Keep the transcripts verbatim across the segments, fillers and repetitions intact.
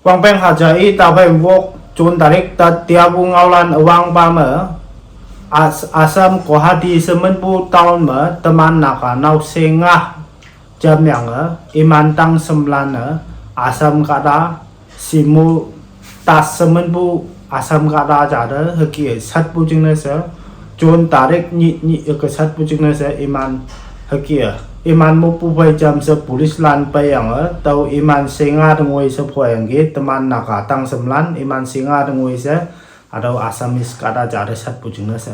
Wangpeng haja i taphai wok June tarik tat tiapu ngaolan awang pa me, As-, Assam Guwahati semenpu town me teman Naga nao sengah jamyange, iman tang semlan e, Assam kahta, Simu tas semenpu Assam kahta jate hüke satpu jingne she, June tarik nyi nyi hüke satpu jingne she iman hüke, iman mopu phei jam she police lan peiyange, tüo iman sengah te ngoi she phoyangki, teman Naga tang semlan, iman sengah te ngoi she, hatüo Assamese kahta jate satpu jingne she.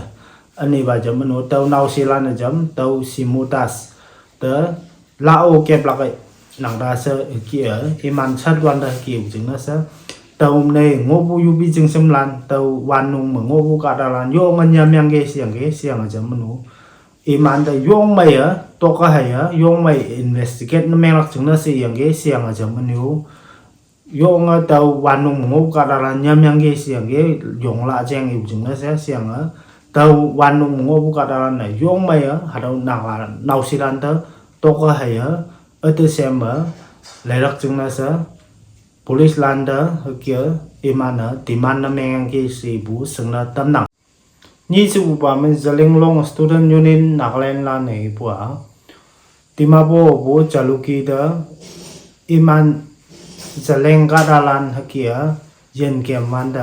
Ünipa jam meno, tüo naoshelan-e jam, tüo Simu das te, lao keplak-e, nangta she hüke, iman satwante hüke jingne she. Tüo ne ngohpu yupi jingshemlan, tüo wannung me ngohpu kahtalan, yonge nyamyangki sheyangki, sheyange jam meno. Imante yong meiye, toke heiye, yong mei investigate ne menglak jingne sheyangki, sheyange jam meno. Yonge tüo wannung me ngohpu kahtalan nyamyangki sheyangki, yongla jeng ipu jingne she, sheyange. Tüo wannung me ngohpu kahtalan-e yong meiye, hatüo Naga naoshelan te, toke heiye, üte sheme, leilak jingne she, police lante hüke, iman-e demand ne mengyangki shepu shingne tamnang. Nyi shepupa me Zeliangrong Student Union Nagaland lan-e ipu-a, Dimapur pu Jalukie te, iman Zeliang kahtalan hüke-a, yin kem wante,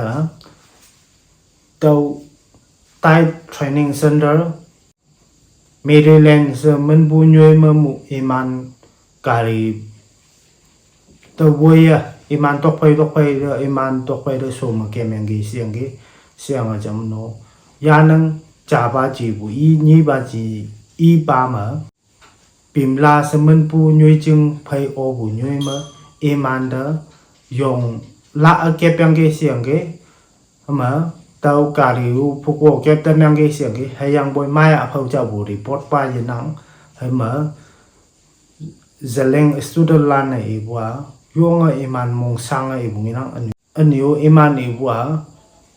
tüo Tide Training Center, Maryland she minpu nyoi me mu iman gari te woiye, iman tokphei tokphei te, iman tokphei te shome kemyangki sheyangki, sheyange jam no. Yanang japa jipu i, nyipa ji, ipa me, Pimla she minpu nyoi jing phei opu nyoi me, imante yong la-e kepyangki sheyangki, hüme, tüo gari-o phuko kep tamyangki sheyangki, hüyangpoi maya phao japu report pa yenang, hüme, Zeliang student lan-e ipu-a, yonge iman mongshange ipu ngenang ünyu. Ünyu iman ipu-a,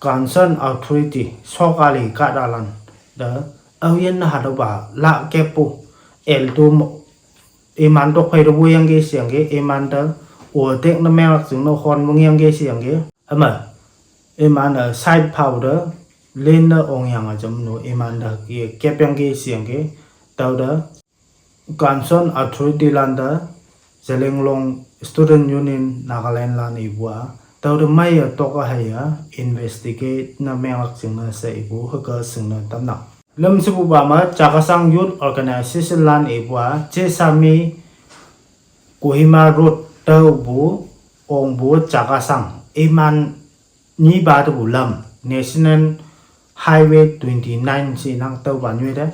concern authority, sokali kahtalan te, aoyin hatüopa la keppu, elto mo, iman tokphei te woiyangki sheyangki, imante, otek ne menglak jingne hon mengyangki sheyangki, hüme, iman-e side phao te, lin ne ongyange jam no, imante ke kepyangki sheyangki, tüote, concern authority lante, Zeliangrong Student Union Nagaland lan ipu-a, tüote meiye toke heiye, investigate ne menglak jingne she ipu hüke shingne tamnang. Lüm shepupa me, Chakhesang Youth Organization lan ipu-a, Chesami Kohima Road tüopu, ongpu Chakhesang, iman nyipa tepu lam, National Highway twenty-nine shenang tüopa nyoi te,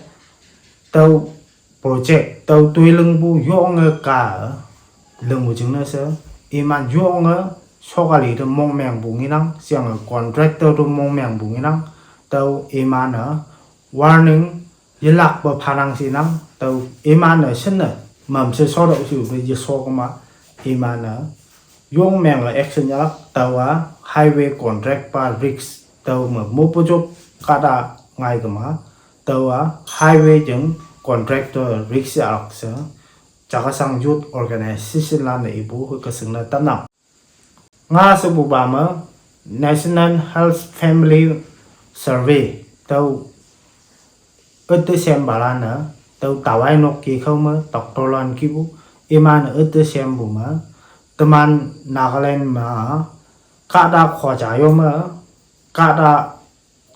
tüo project, tüo toi lingpu yonge ka, lingpu jingne she, iman yonge, sokali te mongmengpu ngenang, sheyange contractor te mongmengpu ngenang, tüo iman-e, warning, yelakpe phanang shenang, tüo iman-e shinne, mamshe sotüoh shepu yesho kema, iman-e, yong menge action yahlak, tüowa highway contract pa risk, tüo me mopu jok kahta ngai kema, tüowa highway jing contractor risk yahlak she, Chakhesang Youth Organization lan-e ipu hüke shingne tamnang. Nga shepupa me, National Health Family Survey, tüo, üte shempalan-e, tüo tawai nok kekhao me, doctor lan kihpu, iman-e üte shempu me, teman Nagaland me, kahta khoja yo me, kahta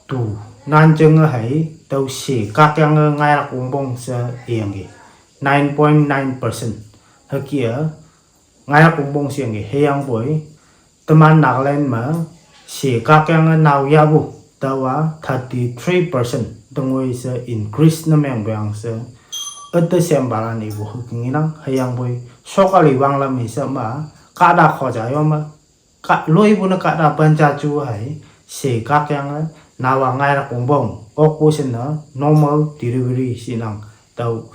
tu, nan jenge hei, tüo she kakyange ngailak wongpong she iyangki. Nine point nine percent. Hüke-a, ngailak wongpong sheyangki, hüyangpoi, teman Nagaland me, she kakyange nao yahpu, tüowa thirty-three percent, tengoi she increase ne mengpeang she, üte shempalan ipu hüke ngenang, hüyangpoi, sokali wanglam i she ma, kahta khoja yo me, ka, loipu ne kahta panja ju hei, she kakyange, naowa ngailak wongpong, okpu shinne, normal delivery shinang, tüo,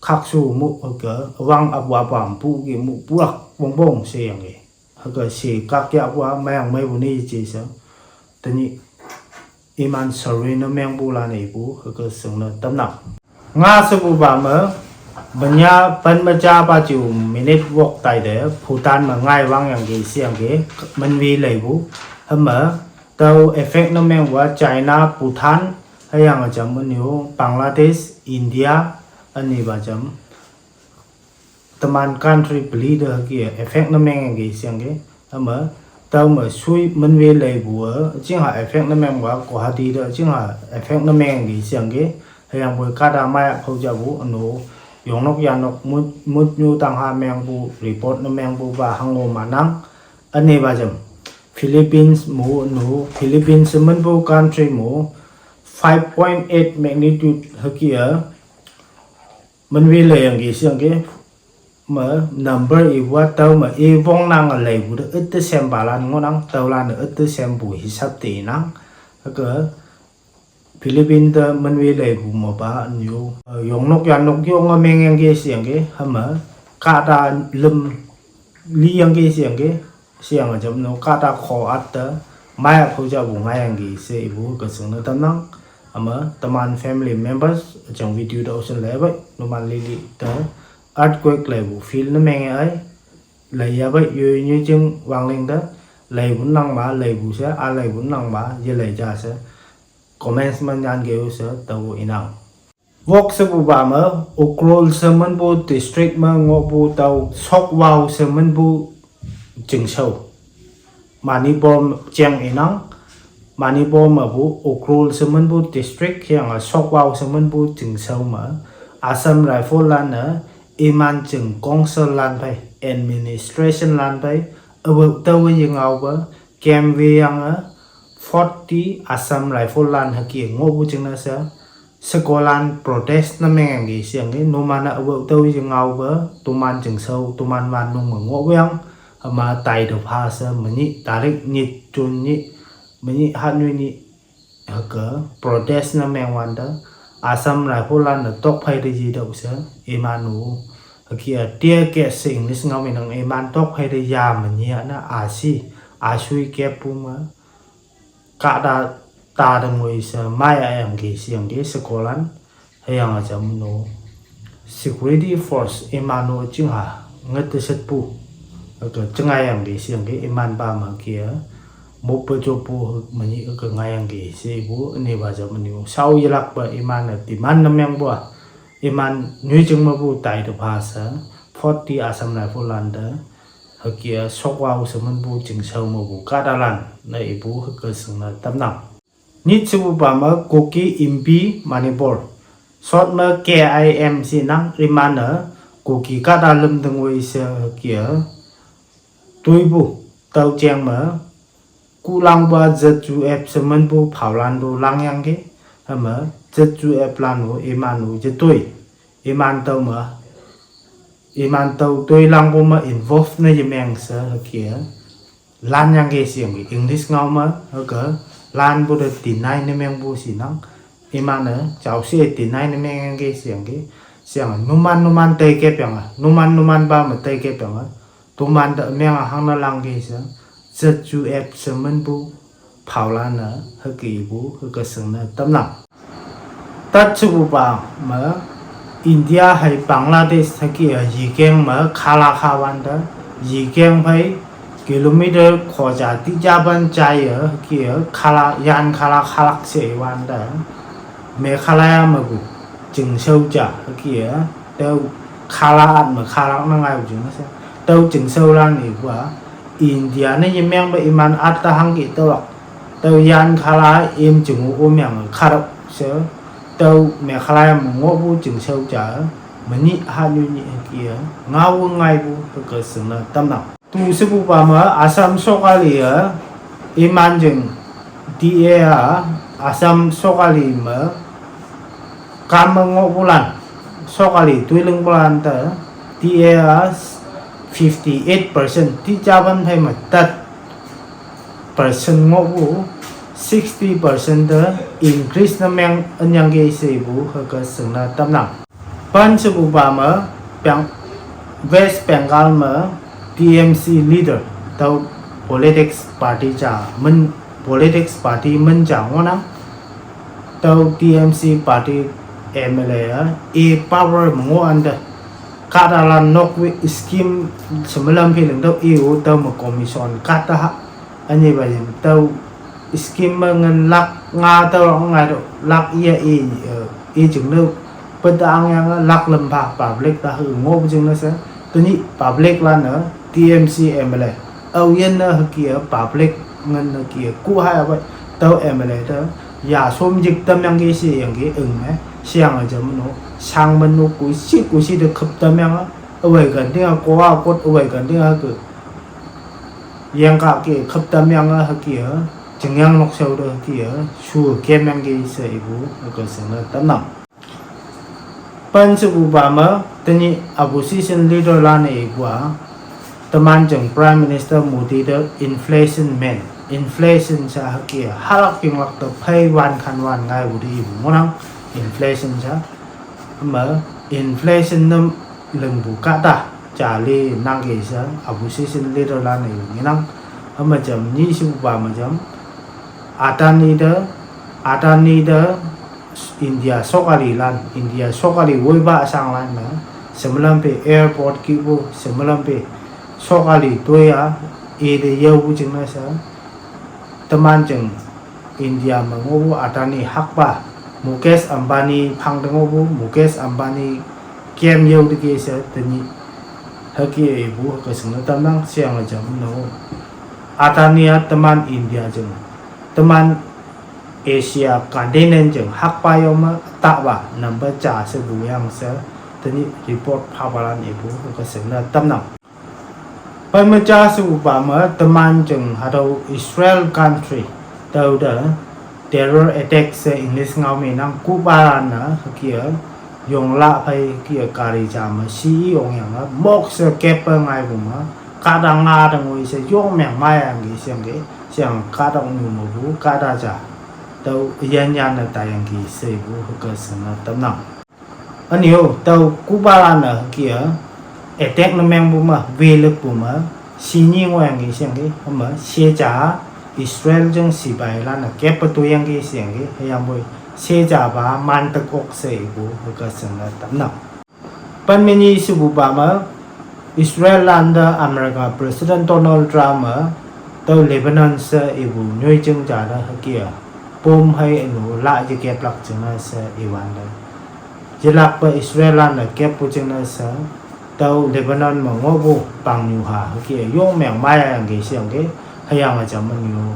khakshu mu hüke, wang apu apu ampu ke mu pulak wongpong sheyangki. Hüke she kakyahpu-a meyang meipu ne yeje she. Tenyih iman survey ne mengpulan ipu hüke shingne tamnang. Nga shepupa me, Benya pen meja pa ju minute wok tai de Bhutan me ngai wang yang ge siang ge menwi leibu. Hema tau effect ne meng wa China, Bhutan, hüyange jam ünyu Bangladesh, India, üni ba jam. Teman country peli de hüke effect ne meng yang ge siang ge. Hema tau me sui menwi leibu, jingha effect ne meng wa Guwahati de jingha effect ne meng yang ge siang ge. Hüyangpoi kahta maya phao jabu ünu yongnok yanok mut, mut nyu tangha mengpu report ne mengpu ba hango manang. Üni ba jam Philippines mu ünu, Philippines se menpu country mu five point eight magnitude hüke a menwi lei yang ge siang ge. Me number iwa tau me i wong nang leibu de üte sem balan ngonang, taulan üte sempu hisap te inang. Hüke Philippines te menwi leibu me ba ünyu yongnok yanok yong a meng yang ge siang ge, hema kahta lüm li yang ge siang ge, siang a jam no kahta kho at te maya phao jabu ngai yang ge se ibu hüke sing ne tamnang. Hema teman family members jang video da usen leibai, numan lili te earthquake leibu feel ne meng ai. Leiya bai yoi nyu jing wangling da, leibu nang ma, leibu se, a leibu nang ma, ye lei ja se comments man yan ge u se tau inang. Wok sepu ba me Ukhrul se menpu district me ngohpu tau Sokwao se menpu jingsho Manipur jeng inang. Manipur mepu Ukhrul se menpu district hüyange Sokwao se menpu jingsho me Assam Rifle lan-e iman jing council lan phei, administration lan phei, awe tau ye ngaope, camp we yange forty Assam Rifle lan hüke ngohpu jingne she, shekolan protest ne meng yang ge siang ge, numan-e awe tau ye ngaope, toman jingsho, toman wannung me ngohpu yang, hema tai te pha she menyih tarik nyit June nyih, menyih hanyu nyih, hüke protest ne meng wante, Assam Rifle lan-e tokphei te yitüoh she, iman-o, hüke a tear gas she English ngao me nang iman tokphei te ya menyih a ne a shi, a shui keppu me, kahta ta te ngoi she, maya yang ge siang ge shekolan, hüyange jam no security force iman-o jingha nge te shetpu, hüke jengai yang ge siang ge iman pa me ke a, mope jopu menyih hüke ngai yang ge shepu, üni ba jam ünyu. Shao yelakpe iman-e demand ne mengpu a, iman nyoijing mepu tai te pha she, forty Assam Rifle lan te, hüke a Sokwao she menpu jingsho mepu kahtalan ne ipu hüke shingne tamnang. Nyit shepupa me Kuki Inpi Manipur, short me K I M shinang, iman-e Kuki kahta lüm te ngoi she hüke a toipu, tüo jeng me kuhlangpa Z U F she menpu phaolan to langyangki, hüme Z U F lan-o iman-o yetoi, iman tüo me, iman tüo toilangpu me involve ne yemeng she hüke a lanyangki sheyangki, English ngao me hüke lanpu te deny ne mengpu shinang, iman-e jaoshe deny ne mengyangki sheyangki. Sheyange numan numan teikepyange, numan numan pa me teikepyange, toman te ümeng-a hangne langki she, Z U F she menpu phaolan-e hüke ipu hüke shingne tamnang. Tat shepupa me India hei Bangladesh hüke a yikeng me khala kha wante, yikeng phei kilometer khoja tijapan jaiye hüke a khala, yan khala khalak she iwante, Meghalaya mepu jingshao ja hüke a, tüo khala at me khalak ne ngaipu jingne she, tüo jingshaolan ipu a, India ne yemengpe iman at te hangki tüolak, tüo yan khala im jingu omyange khatüoh she, tüo Meghalaya me ngohpu jingshao ja, menyih hanyu nyih hüke a ngao ngaipu hüke shingne tamnang. Tu shepupa me Assam sokali-e, iman jing D A a, Assam sokali me kam me ngohpulan, sokali toilingpulan te, D A a fifty-eight percent, tijapan phei me tat percent ngohpu, sixty percent te increase ne meng ünyangki shepu hüke shingne tamnang. Pen shepupa me, Beng-, West Bengal me T M C leader, tüo politics party ja, min, politics party min ja ngohnang, tüo T M C party M L A a, i power me ngohwante, Kahtalan nok wai scheme semalam phi leng tüo i-o tüome commission kahta ha. Ünyi pa ying tüo scheme me ngin lak nga tüo ngai to lak ye i, eh, i jingne peta angyange lak lüm pha public te he ngohpu jingne she. Tenyih public lan-e T M C M L A aoyinne hüke-e public ngin hüke-e kuh hai ape tüo M L A te ya shom jik tamyangki sheyangki üngme sheyange jam no shang me no kushi kushi te khüp tamyange awei kanting-a kowa kot awei kanting-a hüke yengkah ke khüp tamyange hüke-e chingyang nokshao te hüke-e shu kemyangki she ipu hüke shingne tamnang. Pen shepupa me tenyih opposition leader lan-e ipu-a teman jing Prime Minister Modi te inflation men, inflation sha hüke-e halak yinglak te phei wan khan wan ngaipu te ipu ngohnang. Inflation sha me inflation ne lingpu kahta jali nangki she opposition leader lan-e ngenang. Hüme jam nyi shepupa me jam Adani te, Adani te India sokalilan, India sokali woipa shanglan-e shemalam phe airport kihpu shemalam phe sokali toi-a ite yaopu jingne she teman jing India me ngohpu Adani hakpa Mukesh Ambani phang te ngohpu Mukesh Ambani kem yao teke she tenyih hüke ipu hüke shingne tamnang sheyange jam no. Adani-a teman India jing teman Asia continent jing hakpa yo me tahpa number ja shepu yang she tenyih report phapalan ipu hüke shingne tamnang. Pen me ja shepupa me teman jing hatüo Israel country tüo te terror attack she English ngao me nang kuhpalan-e hüke-e yongla phei hüke-e gari ja me shi i ongyange mok she keppe ngaipu me kahta nga te ngoi she yong meng maiyangki sheyangki sheyang kahta ongnyu mepu kahta ja tüo yanyanne taiyangki she ipu hüke shingne tamnang. Ünyo tüo kuhpalan-e hüke-e attack ne mengpu me welüppu me shi nyi ngohyangki sheyangki hüme sheja Israel jing sipailan-e keppe toiyangki sheyangki hüyangpoi sheja pa mantek ok she ipu hüke shingne tamnang. Pen me nyi shepupa me Israel lan te America President Donald Trump-e tüo Lebanon she ipu nyoijing ja te hüke-e bomb hei ünu la yekeplak jingne she iwante yelakpe Israel lan-e keppu jingne she tüo Lebanon me ngohpu pangnyu ha hüke-e yong meng maiyangki sheyangki hüyange jam menyu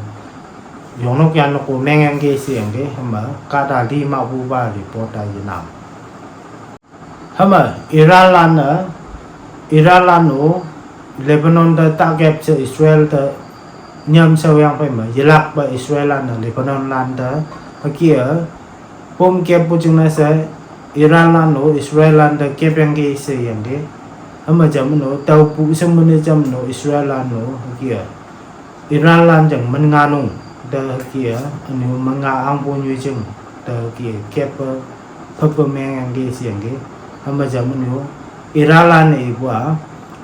yongnok yannokpu mengyangki sheyangki hüme kahta li mahpupa report-a yenang. Hüme Iranlan-e, Iranlan-o Lebanon te takep she Israel te nyamshaoyang phei me yelakpe Israellan-e Lebanonlan te hüke-e bomb keppu jingne she Iranlan-o Israellan te kepyangki sheyangki hüme jam no tüopu she mene jam no Israellan-o hüke-e Iranlan jing men nga nung te hüke-e ünu men nga angpu nyoijing te hüke-e keppe phüppe mengyangki sheyangki hüme jam no Iranlan-e ipu-a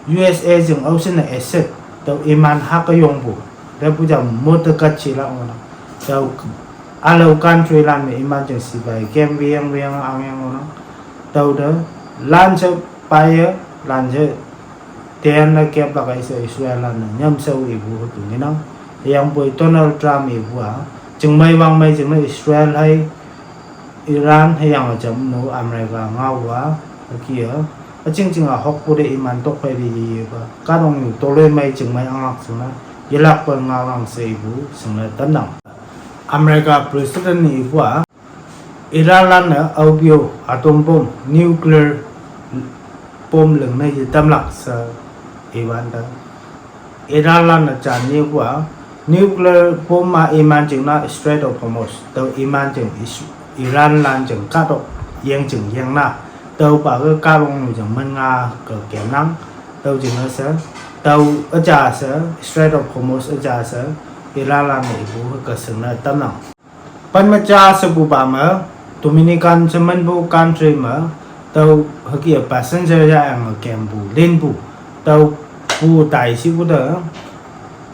U S A jing aoshinne asset tüo iman hake yongpu tepu jam mote katshilak ngohnang. Tüo ülao countrylan me iman jing sipai kem weyang weyang angyang ngohnang. Tüote lanshe paiye lanshe teyanne keplak-e she Israellan-e nyamshao ipu hüke ngenang. Hüyangpoi Donald Trump ipu-a chingmei wangmei jingne Israel hei Iran hüyange jam no America ngao-a hüke-e üching ching-a hokpu te iman tokphei te yeyepa kahtoknyu toloimei chingmei anglak jingne yelakpe ngaonang she ipu shingne tamnang. America President ipu-a Iranlan-e aope-o atom bomb, nuclear bomb lingne yetamlak she iwante Iranlan-e janyepu-a nuclear bomb-a iman jingne Strait of Hormuz tüo iman jing Is- Iranlan jing kahtok yeng jing yengna tüopa ke kahtoknyu jing men nga ke kemnang. Tüo jingne she tüo üja she Strait of Hormuz üja she Iranlan-e ipu hüke shingne tamnang. Pen me ja shepupa me Dominican she minpu country me tüo hüke-e passenger yayange kempu linpu tüopu tai shipu te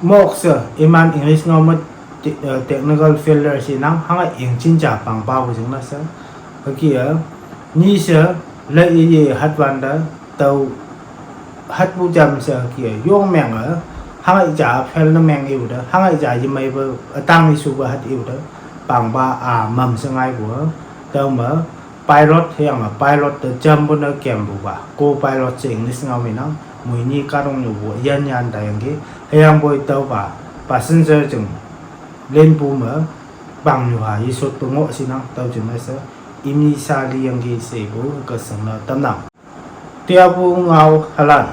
mok she iman English ngao me te- eh, technical failure shenang hange engine ja pangpapu jingne she hüke-e nyi she lei iye hatwante tüo hatpu jam she ke yong menge, hangai ja fail ne meng iu te, hangai ja yemeipe, ütang isupe hat iu te, pangpa a mam she ngaipu, tüome pilot hüyange pilot te jampu ne kempupa, co-pilot she English ngao me nang, moini kahtoknyu pu yan yan taiyangki, hüyangpoi tüopa passenger jing lenpu me, pangnyuha yeshotpu ngoh shinang, tüo jingne she, imni sha liyangki shepu hüke shingne tamnang. Teapu ngao halan,